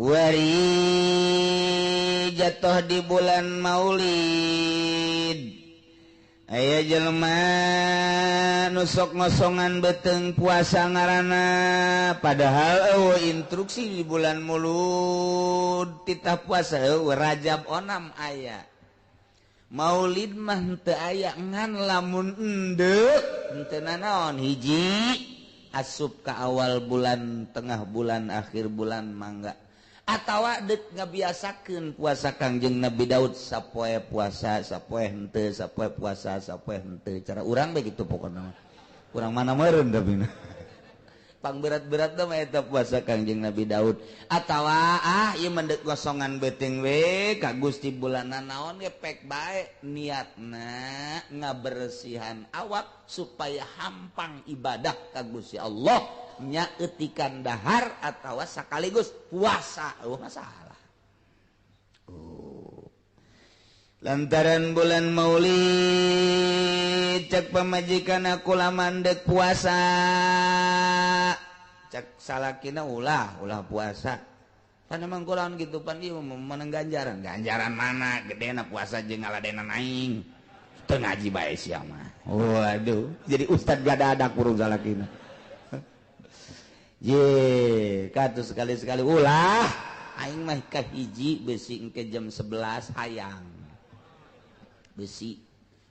Kuari jatuh di bulan Maulid, aya jelema nusok ngosongan beteng puasa ngaranna, padahal eueuh instruksi di bulan Mulud titah puasa. Eueuh, Rajab onam aya, Maulid mah henteu aya. Ngan lamun endek henteu nanaon, hiji asup ka awal bulan, tengah bulan, akhir bulan mangga, atawa dek ngabiasakeun puasa Kangjeng Nabi Daud, sapoe puasa, sapoe henteu, sapoe puasa, sapoe henteu. Cara urang begitu pokokna mah. Kurang mana meureun, tapi pang berat-berat mah eta puasa Kangjeng Nabi Daud. Atawa ah, ieu mendek gosongan beuteung we ka Gusti, bulanan naon ge pek bae, niatna ngabersihan awak supaya hampang ibadah ka Gusti Allah, nya etikan dahar atawa sekaligus puasa, oh masalah. Oh. Lantaran bulan Maulid, cek pamajikan, "Aku mandek puasa." Cek salakina, "Ulah, ulah puasa." Pan emang kulaon gitu, pan ieu menang ganjaran. "Ganjaran mana gedena puasa jeung ngaladenan aing? Teu ngaji bae sia mah." Waduh, jadi ustad gak ada kurung salakina. Ye, katuh sekali-sekali ulah. Aing mah kahiji besi engke jam 11 hayang. Besi.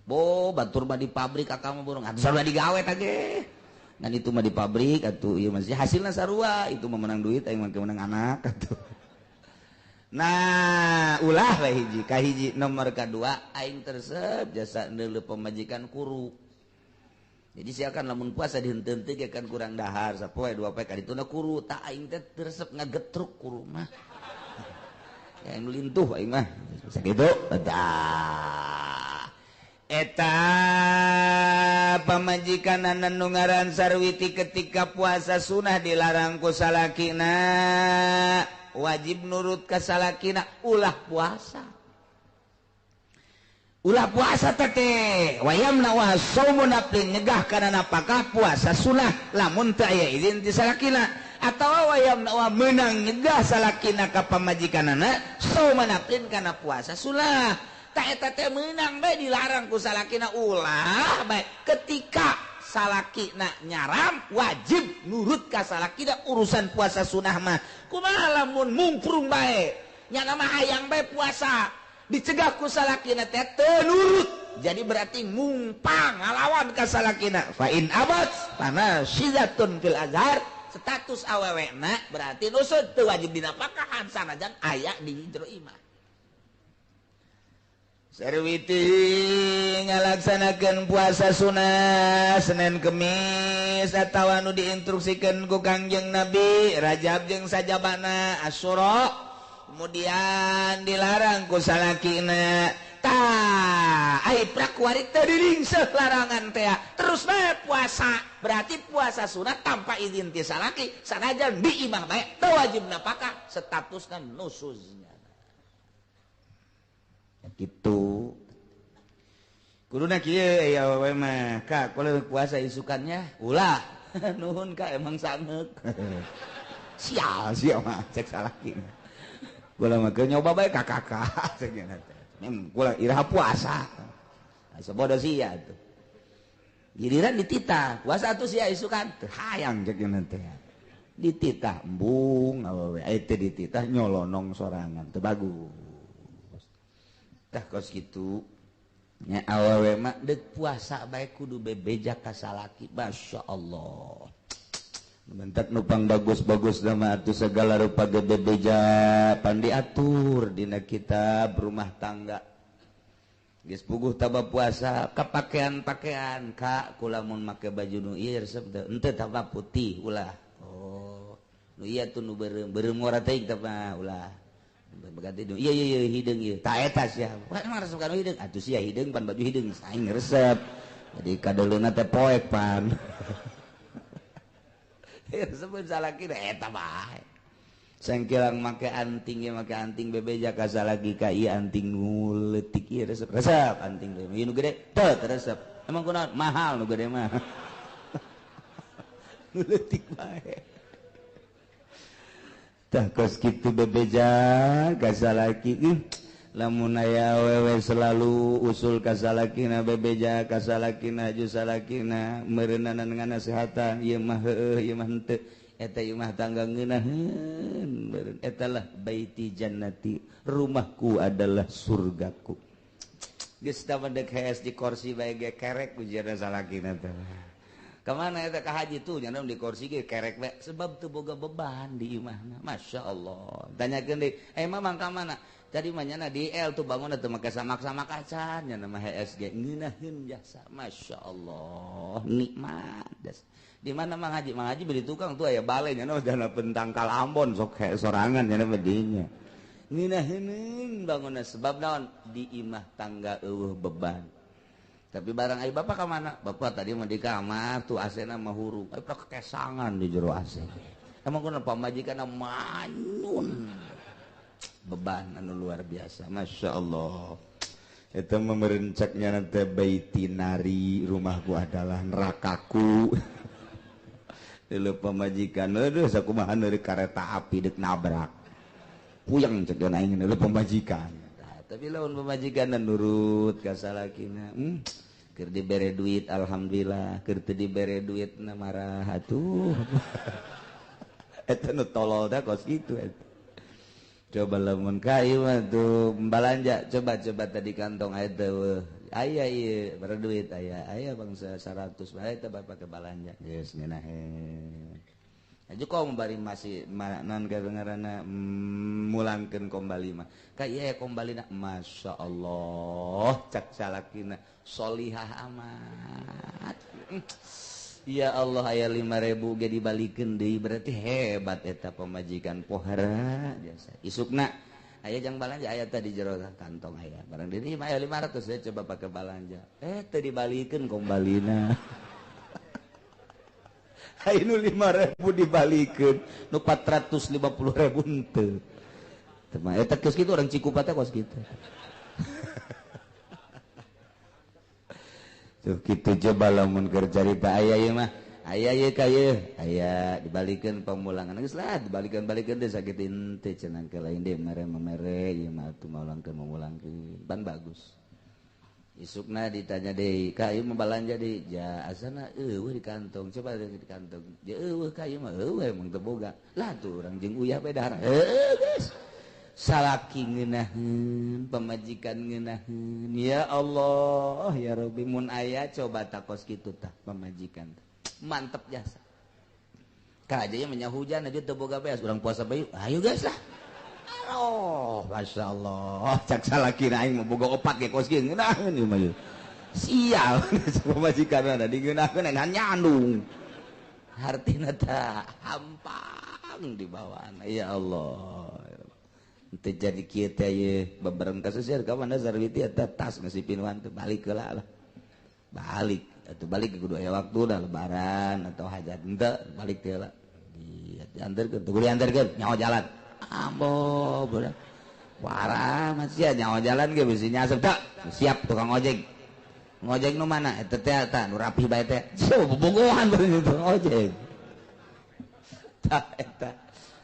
Bo batur mah di pabrik, akang mah burung. Atuh sarua digawe tah ge. Ngan itu mah di pabrik atuh, ieu masih hasilna sarua, itu mah menang duit, aing mah menang anak atuh. Nah, ulah we hiji, kahiji. Nomor kadua, aing tersep jasa neuleuh pamajikan kuru. Jadi sia kan lamun puasa dihenteu ge kan kurang dahar sapoe dua poe, kadituna kuru. Tak aing teh tersep ngagetruk kuru mah. Yang lintuh aing mah. Sakitu. Tah. Eta pamajikan nu ngaran Sarwiti, ketika puasa sunah dilarang ku salakina, wajib nurut ka salakina, ulah puasa, ulah puasa teh. Wayamna wa saumu naflin, nyegah kana napakah puasa sunah lamun teu aya izin ti salakina, atawa wayamna wa meunang nyegah salakina ka pamajikanana sauma naflin kana puasa sunah. Tak eta teh meunang bae dilarang ku salakina, ulah bae. Ketika salakina nyaram, wajib nurut ka salakina urusan puasa sunah mah. Kumaha lamun mungprung bae, nyana mah hayang bae puasa, dicegah ku salakina teh teu nurut, jadi berarti ngumpang ngalawan ka salakina. Fa in abat fana syizatun fil azhar, status awewena berarti nusud, teu wajib dinapakahan sanajan aya di jero imah. Sarwiti ngalaksanakeun puasa sunah Senin Kemis atawa nu diinstruksikeun ku Kangjeng Nabi Rajab jeung sajabana Asyura, kemudian dilarang ku salakina. Tah, ai prak kuari teu dilingseuh larangan teh, terus bae puasa, berarti puasa sunah tanpa izin ti salaki sanajan di imah bae teu wajib napakah, statusna nusuznya gitu. Kuduna kieu ya, awewe mah, "Kak, kalau puasa isukannya." "Ulah." "Nuhun, Kak, emang sangeuk." "Sial sia mah," cek salaki. "Kula mah keur nyoba bae ka kakak," cek teh. "Kula iraha puasa?" Asa bodoh sia tuh. Giliran dititah, "Puasa atuh sia isukan." "Teu hayang," cek teh. Dititah embung awewe, aya teh dititah nyolonong sorangan, teu bagus. Tah, kos kitu nya awewe mah, deuk puasa bae kudu bebeja ka salaki. Masya Allah. Bentak nupang bagus-bagus nama atuh, segala rupa ge bebeja, pan diatur dina kitab rumah tangga. Geus puguh taba puasa, kapakaian-pakaian, "Kak, kula mun make baju nu ieu resep teu?" "Henteu, taba putih ulah." "Oh, nu ieu tuh, nu beureum beureum ngora teuing teh mah ulah." Berganti nu iya iya iya hideung ieu. Tah eta sia. Wah, emang resep kana hideung? Atuh sia hideung, pan baju hideung aing resep. Jadi kadeuleuna teh poek pan. Resep salaki eta bae. Sengkilang make anting ya, make anting bebeja ka salaki, "Ka, ieu anting nu leutik ieu resep?" "Resep anting ieu." "Nu gede teu resep." "Emang kunaon?" "Mahal nu gede mah." Nu leutik bae. Tah kos kitu bebeja ka salaki lamun aya awewe selalu usul ka salakina bebeja ka salakina ju salakina meureunana nganasehatan ieu mah heueuh ieu mah henteu eta ieu mah tangga ngeunaheun meureun eta lah baiti jannati, rumahku adalah surgaku. Geus tah mendek hees di kursi bae ge kerek ujarna salakina teh. Kamana eta ka haji tuh nya di kursi ge kerek bae sebab teu boga beban di imahna. Masya Allah. Tanyakeun deui, mamang ka mana? Tadi mah nyana di L tuh bangun teu make samak-samak acan nya mah HSG ngeunaheun jasa. Masya Allah, nikmat jasa. Di mana Mang Haji? Mang Haji beli tukang tuh aya bale nya dana pentangkal Ambon sok sorangan nya mah dinya. Ngeunaheun bangunna sebab naon? Di imah tangga eueuh beban. Tapi barang ai bapak ka mana? Bapak tadi mah di kamar tuh AC-na mah hurung. Ai kesangan di jero AC. Emang kuna pamajikanna manyun. Beban anu luar biasa. Masya Allah. Itu memerencaknya nanti baiti nari, rumahku adalah nerakaku. Dulu pemajikan, aduh sakumaha dari kereta api dek nabrak. Puyeng cek aing dulu pemajikan. Nah, tapi lamun pemajikan dan nurut ka salakina. Keur dibere duit alhamdulillah, keur teu dibere duit na marah atuh. Eta nu tolol teh kos kitu eta. Coba lamun ka ieu mah tuh balanja, coba-coba tadi kantong aya teu aya ieu bare duit aya aya bangsa 100 bae teh bapak ke balanja geus ngeunaheun. Aju kom bari masih non ngaranna mulangkeun kombali mah ka ieu kombalina Masya Allah cak salakina solihah amat. Ya Allah aya 5.000 ge dibalikeun deui berarti hebat eta pamajikan pohara jasa. Isukna aya jang balanja aya tadi jero kantong aya. Barang diri mah aya 500 saya coba pake balanja. Teu dibalikeun kombalina. Aya nu 5.000 dibalikeun, nu 450.000 henteu. Teu mah eta geus kitu urang Cikupa teh kos kitu. Tuh kitu coba lamun keur carita aya ieu mah aya ieu ka ieu aya dibalikeun pamulangan geus lah dibalikeun-balikeun teh sakit henteu cenah ke lain deui mere mere ieu mah atuh maulangkeun mamulangkeun ban bagus. Isukna ditanya deui ka ieu mah balanja deui ja asana eueuh di kantong coba di kantong ja eueuh ka ieu mah eueuh emang teu boga lah tuh urang jeung uyah bae dahar heueuh geus. Salaki ngeunaheun pamajikan ngeunaheun ya Allah ya Rabbi mun aya coba takos kitu tah pamajikan mantep jasa ka aja nya hujan aja teu boga beas urang puasa bae ayo guys lah aduh masyaallah cak salaki aing mah boga opat ge kos kieu ngeunaheun ieu mah sial pamajikan da dingeunaheun nyandung hartina tah hampang dibawaan ya Allah. Teu jadi kieu teh ieu beberang kasusir ka mana sarwiti eta tas ngasipin wan teh balik heula lah. Balik atuh balik kudu aya waktu dah lebaran atau hajat henteu balik teh heula. Dianterkeun teu dianterkeun nyaho jalan. Ambo budak. Parah masih nyaho jalan ge bisi nyasep tak siap tukang ojek. Ngojek nu mana eta teh eta nu rapih bae teh. Bobogohan bae tukang ojek. Tah eta.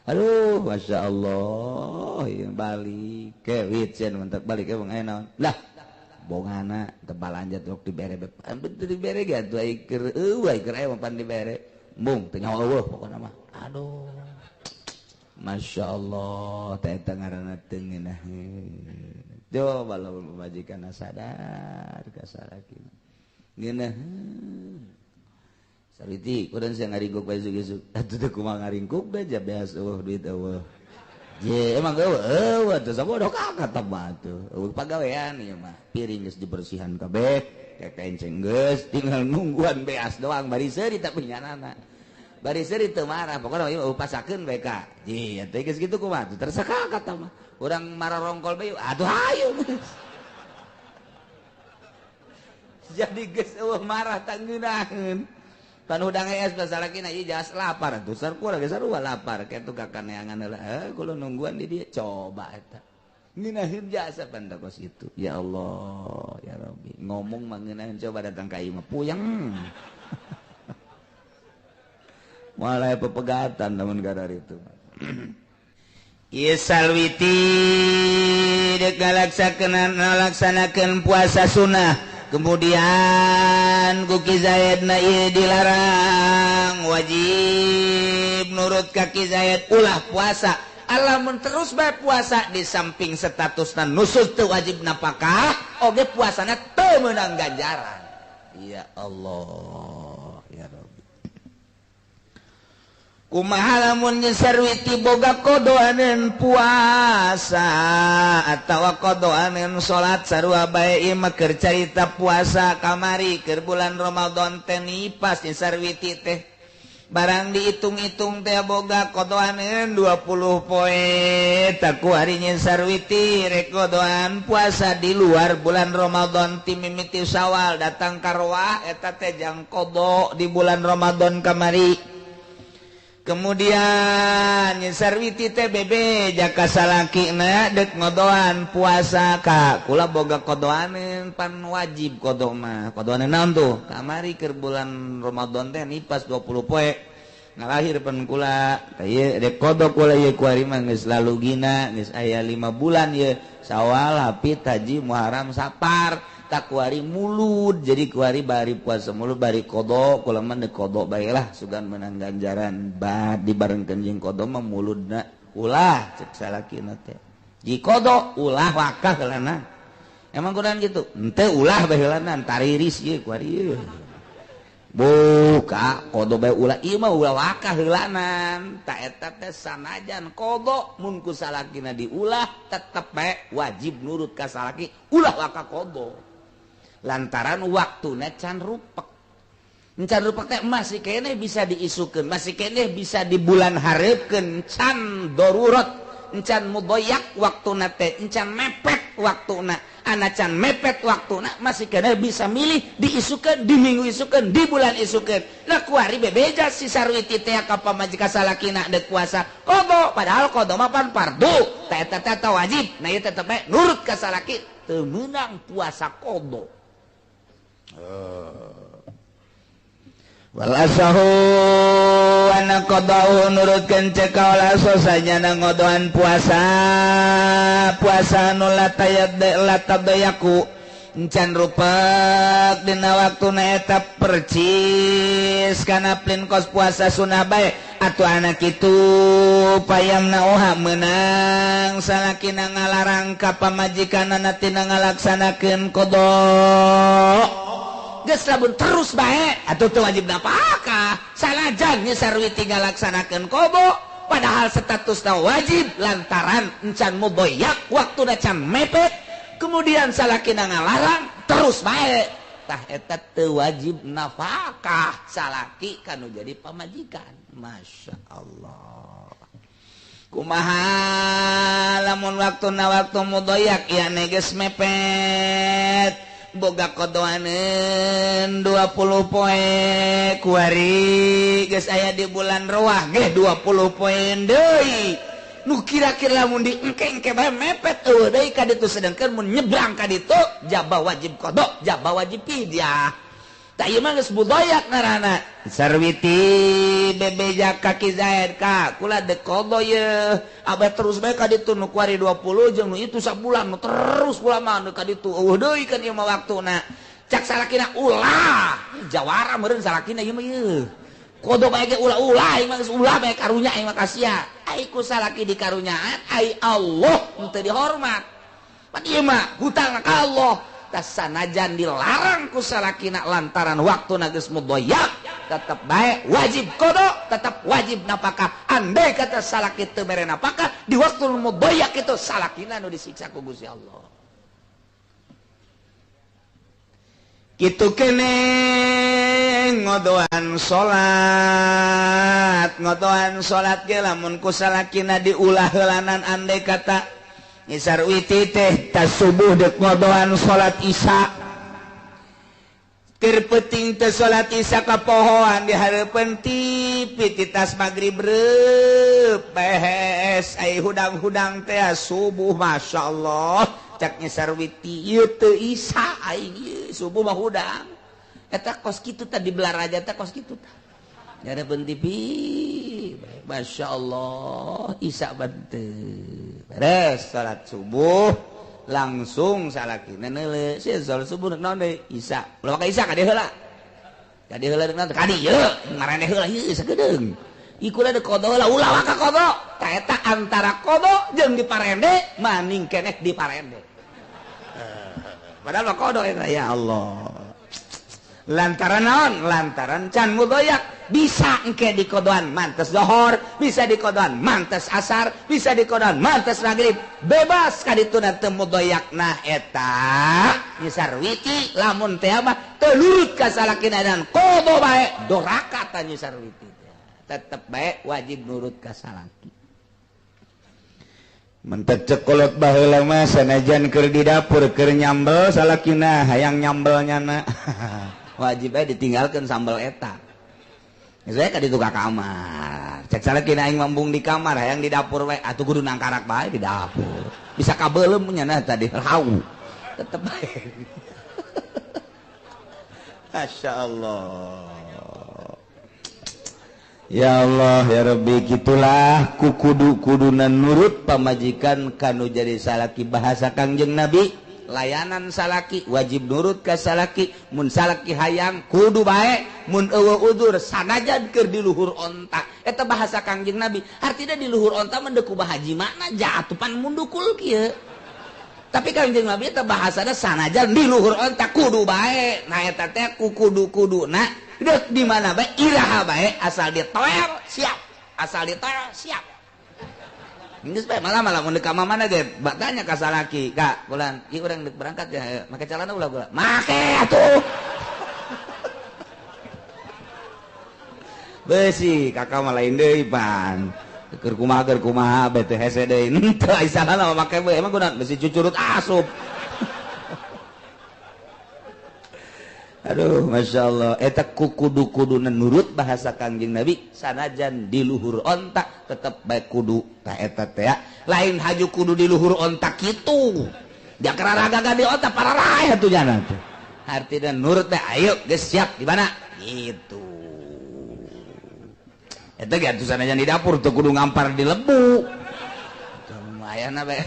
Aduh, Masya Allah, balik ke wicen mentak balik ke bang naon. Lah, bongana teu balanja tuh dibere betul dibere ge atuh ai keur eueuh ai keur aya mah pan dibere. Embung teu nyaho eueuh pokona mah. Aduh. Masya Allah, teh eta ngaranna teu ngeunaheun. Coba lamun pamajikan sadar ka salakina. Ngeunaheun. Sariti, kudan sia ngaringkuk bae isuk-isuk. Atuh teh kumaha ngaringkuk bae ja beas eueuh duit eueuh. Ye, emang eueuh eueuh atuh sabodoh kakak mah atuh. Eueuh pagawean ieu mah. Piring geus dibersihan kabeh, kekenceng geus tinggal nungguan beas doang bari seuri tapi nyanana. Bari seuri teu marah, pokona ieu eueuh pasakeun bae ka. Ye, atuh geus kitu kumaha atuh tersakak mah. Urang marah rongkol bae atuh hayu. Jadi geus eueuh marah tangeunaheun. Pan hudang es pasalakina ieu jas lapar atuh sarua ge sarua lapar kitu ka kaneangan heula kulo nungguan di dieu coba eta ngeunaheun jasa pan da kos kitu ya Allah ya Rabbi ngomong mah ngeunaheun coba datang ka ieu mah puyeng malah pepegatan lamun kadar itu. Ieu salwiti deuk ngalaksanakeun puasa sunnah kemudian ku Ki Zaid na ieu dilarang wajib nurut ka Ki Zaid ulah puasa. Alamun terus bae puasa di samping statusna nusyuz teu wajib napakah oge puasana teu meunang ganjaran. Ya Allah ya Rabbi. Kumaha lamun sarwiti boga kodoaneun puasa atawa kodoaneun salat sarua bae ieu mah keur carita puasa kamari keur bulan Ramadan teh nipas sarwiti teh barang dihitung-hitung teh boga kodoaneun 20 poe tak kuari sarwiti rek kodoan puasa di luar bulan Ramadan ti mimiti Syawal datang ka Roah eta teh jang kodo di bulan Ramadan kamari. Kemudian sarwiti teh bebe jaka salakina dek ngodoan puasa ka kula boga kodoaneun pan wajib kodo mah kodoaneun naon tuh kamari keur bulan Ramadan teh nipas 20 poe ngalahir pan kula tah ieu dek kodo kula ieu kuari mah geus lalugina geus aya 5 bulan ieu Syawal Hafid Haji Muharram Sapar tak kuari mulud jadi kuari bari puasa mulud bari kodo kula mah dek kodo bae lah sugan menang ganjaran bad dibarengkeun jeung kodo mah muludna ulah cek salakina teh ji kodo ulah wakah heulana emang kunaon kitu henteu ulah bae heulana tariris ieu kuari ieu buka kodo bae ulah ieu mah ulah wakah heulanan ta eta teh sanajan kodo mun ku salakina diulah tetep bae wajib nurut ka salaki ulah wakah kodo lantaran waktuna can rupek. Can rupek teh masih keneh bisa diisukeun, masih keneh bisa di bulan hareupkeun, can darurat, can mudoyak waktuna teh, can mepet waktuna. Ana can mepet waktuna masih keneh bisa milih diisukeun di minggu isukeun, di bulan isukeun. Nah kuari bebeja si sarwiti teh ka pamajikan salakina deuk puasa kodo, padahal kodo mah pan fardu, teh eta teh wajib. Nah ieu tetep bae nurut ka salaki teu meunang puasa kodo. Wal asahu ana qadau nurutkeun cek kaula sosanya ngodoan puasa puasa nu latayat latadayaku encan rupek dina waktuna eta percis kana plin kos puasa sunah bae atuh anak kitu payamna oha meunang salakina ngalarang ka pamajikanana tina ngalaksanakeun qada. Geus lamun terus bae atuh teu wajib napakah sanajan nya sarwiti ngalaksanakeun qada padahal statusna wajib lantaran encan mudoyak waktuna can mepet kemudian salakina ngalarang terus bae tah eta teu wajib nafkah salaki kanu jadi pamajikan. Masya Allah. Kumaha lamun waktuna waktu mudoyak ya geus mepet boga kodoaneun 20 poe kuari geus aya di bulan Roah ge 20 poe deui nu kira-kira lamun diengke-engke bae mepet eueuh deui ka ditu sedengkeun mun nyebrang ka ditu jaba wajib qada jaba wajib fidyah. Tah ieu mah geus budayak ngaranna sarwiti bebeja ka Ki Zaid ka kula deuk qada yeuh abah terus bae ka ditu nu kuari 20 jeung nu itu sabulan nu terus kula mah nu ka ditu eueuh deui kan ieu mah waktuna cak salakina ulah jawara meureun salakina ieu mah ieu kodo bae ge ulah-ulah ieu mah geus ulah bae karunya ieu mah ka sia ai ku salaki dikarunyaan ai Allah henteu dihormat pan ieu mah hutang ka Allah. Sanajan dilarang ku salakina lantaran waktuna geus mudoyak tetep bae wajib qada tetep wajib napakah andai kata salaki teu mere napakah di waktu mudoyak itu salakina nu disiksa ku Gusti Allah. Kitu kene ngodoan salat ngodoan salat ge lamun ku salakina diulah heulanan andai kata Nisarwiti teh tas subuh dek ngodoan salat isya keur peuting teh salat isya kapohoan di hareupeun TV ti tas magrib reup behes ai hudang-hudang teh subuh masyaallah cak Nisarwiti ieu teu isya aing ieu subuh mah hudang eta kos kitu teh di Belaraja teh kos kitu tah di hareupeun TV Ngopi Masya Allah isya banteu beres salat subuh langsung salakina neuleuh sieun salat subuh naon deui isya ulah ka isya ka dieu heula ka dieu heula naon ka dieu marane heula ieu sakedeung iku ada qada heula ulah ka qada ta eta antara qada jeung diparende maning keneh diparende padahal mah qada eta ya Allah lantaran naon lantaran can mudoyak bisa engke dikodoan mantes zohor bisa dikodoan mantes asar bisa dikodoan mantes maghrib bebas kadituna teu mudoyak nah eta Nyi Sarwiti lamun teh mah teu nurut ka salakina dan qada bae doraka ta Nyi Sarwiti tetep bae wajib nurut ka salaki mentek cekolot baheula mah sanajan keur di dapur keur nyambel salakina hayang nyambel nyana wajib bae ditinggalkeun sambel eta. Saya ka ditu ka kamar. Cek salakina aing mambung di kamar hayang di dapur we atuh kudu nangkarak bae di dapur. Bisa kabeuleum nyana tadi hau. Tetep bae. Masyaallah. Ya Allah ya Rabbi kitulah ku kudu-kuduna nurut pamajikan kanu jadi salaki bahasa Kangjeng Nabi layanan salaki wajib nurut ka salaki mun salaki hayang kudu bae mun eueuh udzur sanajan keur di luhur onta eta bahasa Kangjeng Nabi artinya di luhur onta mah deuk kumaha jimana jatupan mundukul kieu tapi Kangjeng Nabi eta bahasana sanajan di luhur onta kudu bae nah eta teh ku kudu-kuduna deuk di mana bae iraha bae asal ditoel siap asal ditoel siap geus bae malah-malah mun ka mana ge tanya ka salaki ka bulan ieu urang deuk berangkat ya make calana ulah gula make atuh beusi kakak mah lain deui pan keur kumaha bae teh hese deui henteu ai salana mah make bae emang guna besi cucurut asup. Aduh Masya Allah eta kudu-kuduna nurut bahasa Kangjeng Nabi sanajan di luhur onta tetep bae kudu ta eta teh lain haju kudu di luhur onta kitu jakraragaga di onta pararaeh atuh jana teh artina nurut teh ayo geus siap di mana gitu eta ge atuh sanajan di dapur teu kudu ngampar di lebu teu ayana bae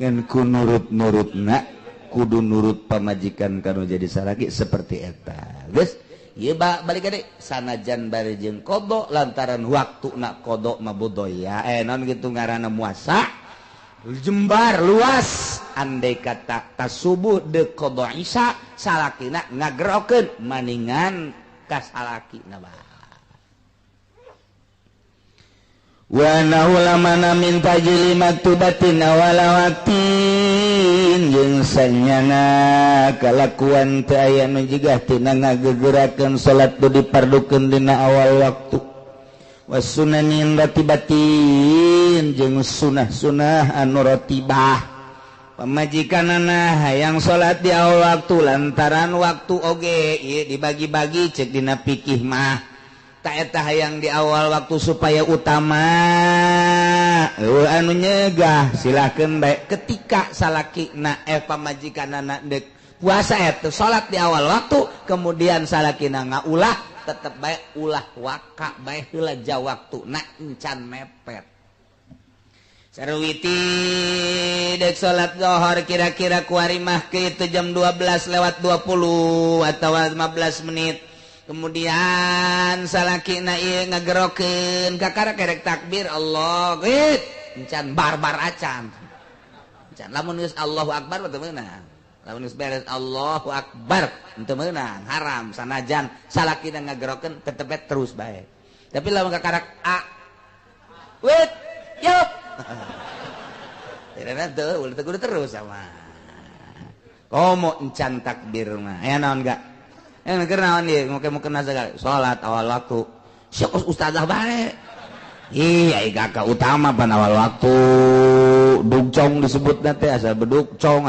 ngan ku nurut-nurutna kudu nurut pamajikan kanu jadi salaki seperti eta geus ieu balik gede sanajan bari jeung qada lantaran waktuna qada mah budaya naon kitu ngaranna muasa jembar luas andai kata tasubuh deuk qada isya salakina ngagerokeun maningan ka salakina bae wa nahulamana min tajli maktubatin awalawatin jeung sanyana kalakuan teu aya nu jigah tina ngagegerakeun salat nu dipardukeun dina awal waktu wasunanin ratibatin jeung sunah-sunah anu ratibah pamajikanana hayang salat di awal waktu lantaran waktu oge ieu dibagi-bagi cek dina fikih mah eta hayang di awal waktu supaya utama anu nyegah silahkan baik ketika salaki na pamajikanana dek puasa eta salat di awal waktu kemudian salakina ngaulah tetep baik ulah waka baik heula waktu na encan mepet sarwiti dek salat zuhur kira-kira kuari mah kitu jam 12:20 atau 15 menit kemudian salakina ieu ngagerokeun kakara kerek takbir Allah git encan barbar acan encan lamun geus Allahu akbar teu meunang lamun geus beres Allahu akbar teu meunang haram sanajan salakina ngagerokeun tetep terus bae tapi lamun kakarak a wit yup tidak teu ulah teu terus sama komo encan takbir mah aya naon gak keur naon ieu mau kena segala salat awal waktu sok ustazah bae ih ai kakak utama pan awal waktu dugcong disebutna teh asal bedugcong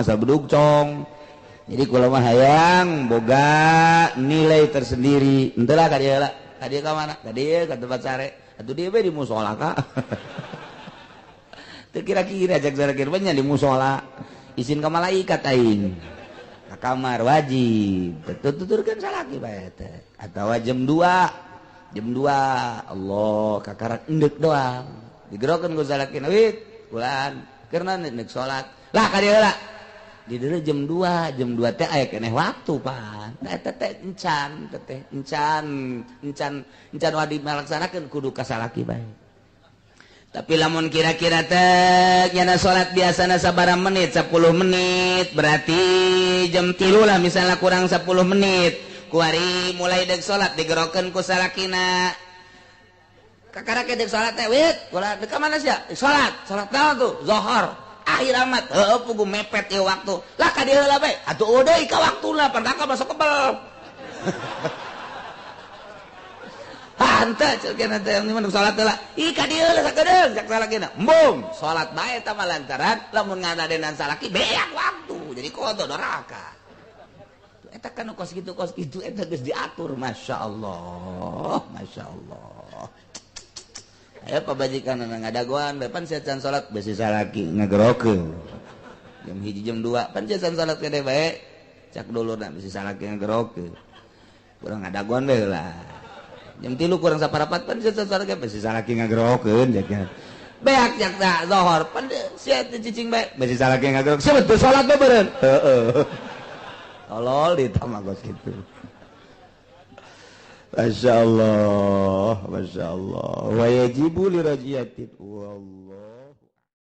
jadi kula mah hayang boga nilai tersendiri henteu lah ka dieu lah ka dieu ka mana ka dieu ka tempat sare atuh dieu bae di musala ka teu kira-kira cek sarakir nya di musala izin ka malaikat aing kamar wajib tuturkan salaki bae teh atawa jam 2 Jam 2 Allah kakarak endek doang. Digerokeun ku salakina wit bulan karena endek salat. Lah ka dieu heula. Di dieu jam 2, jam 2 teh aya keneh waktu pan. Eta teh encan teh encan encan encan wajib ngalaksanakeun kudu ka salaki bae. Tapi lamun kira-kira teh nyana salat biasana sabaraha menit 10 menit berarti jam 3 lah misalnya kurang 10 menit. Kuari mulai dek salat digerokeun ku salakina. Kakara dek salat teh wit, kula dek ka mana sia? Salat, salat naon tuh? Zuhur. Akhir amat, heueuh pugu mepet ieu waktu. Lah ka dieu heula bae. Atuh eueuh deui ka waktuna, pan ka masuk kebel. Hanteu ceuk teh mun salat heula. Ih ka dieu heula sakedeung cak salakina. Embung, salat bae eta mah lantaran lamun ngadadenan salaki beak waktu. Jadi kodo doraka. Eta kan kos gitu eta geus diatur, Masya Allah, Masya Allah. Ayo pabajikan ngadagoan bae pan sia can salat besi salaki ngagerokeun. Jam 1 jam 2 pan sia can salat gede bae cak dulurna besi salaki ngagerokeun. Kurang ngadagoan bae lah. Jam 3 kurang saparapat pan sia can salat besi salaki ngagerokeun cak. Beak cak da zohor pan sia teu cicing bae besi salaki ngagerok. Sia teu salat bae beureun. Heeh. Tolol ditambah kos gitu. Masya Allah, Masya Allah. Wa yajibu li rajiyatin. Wallah.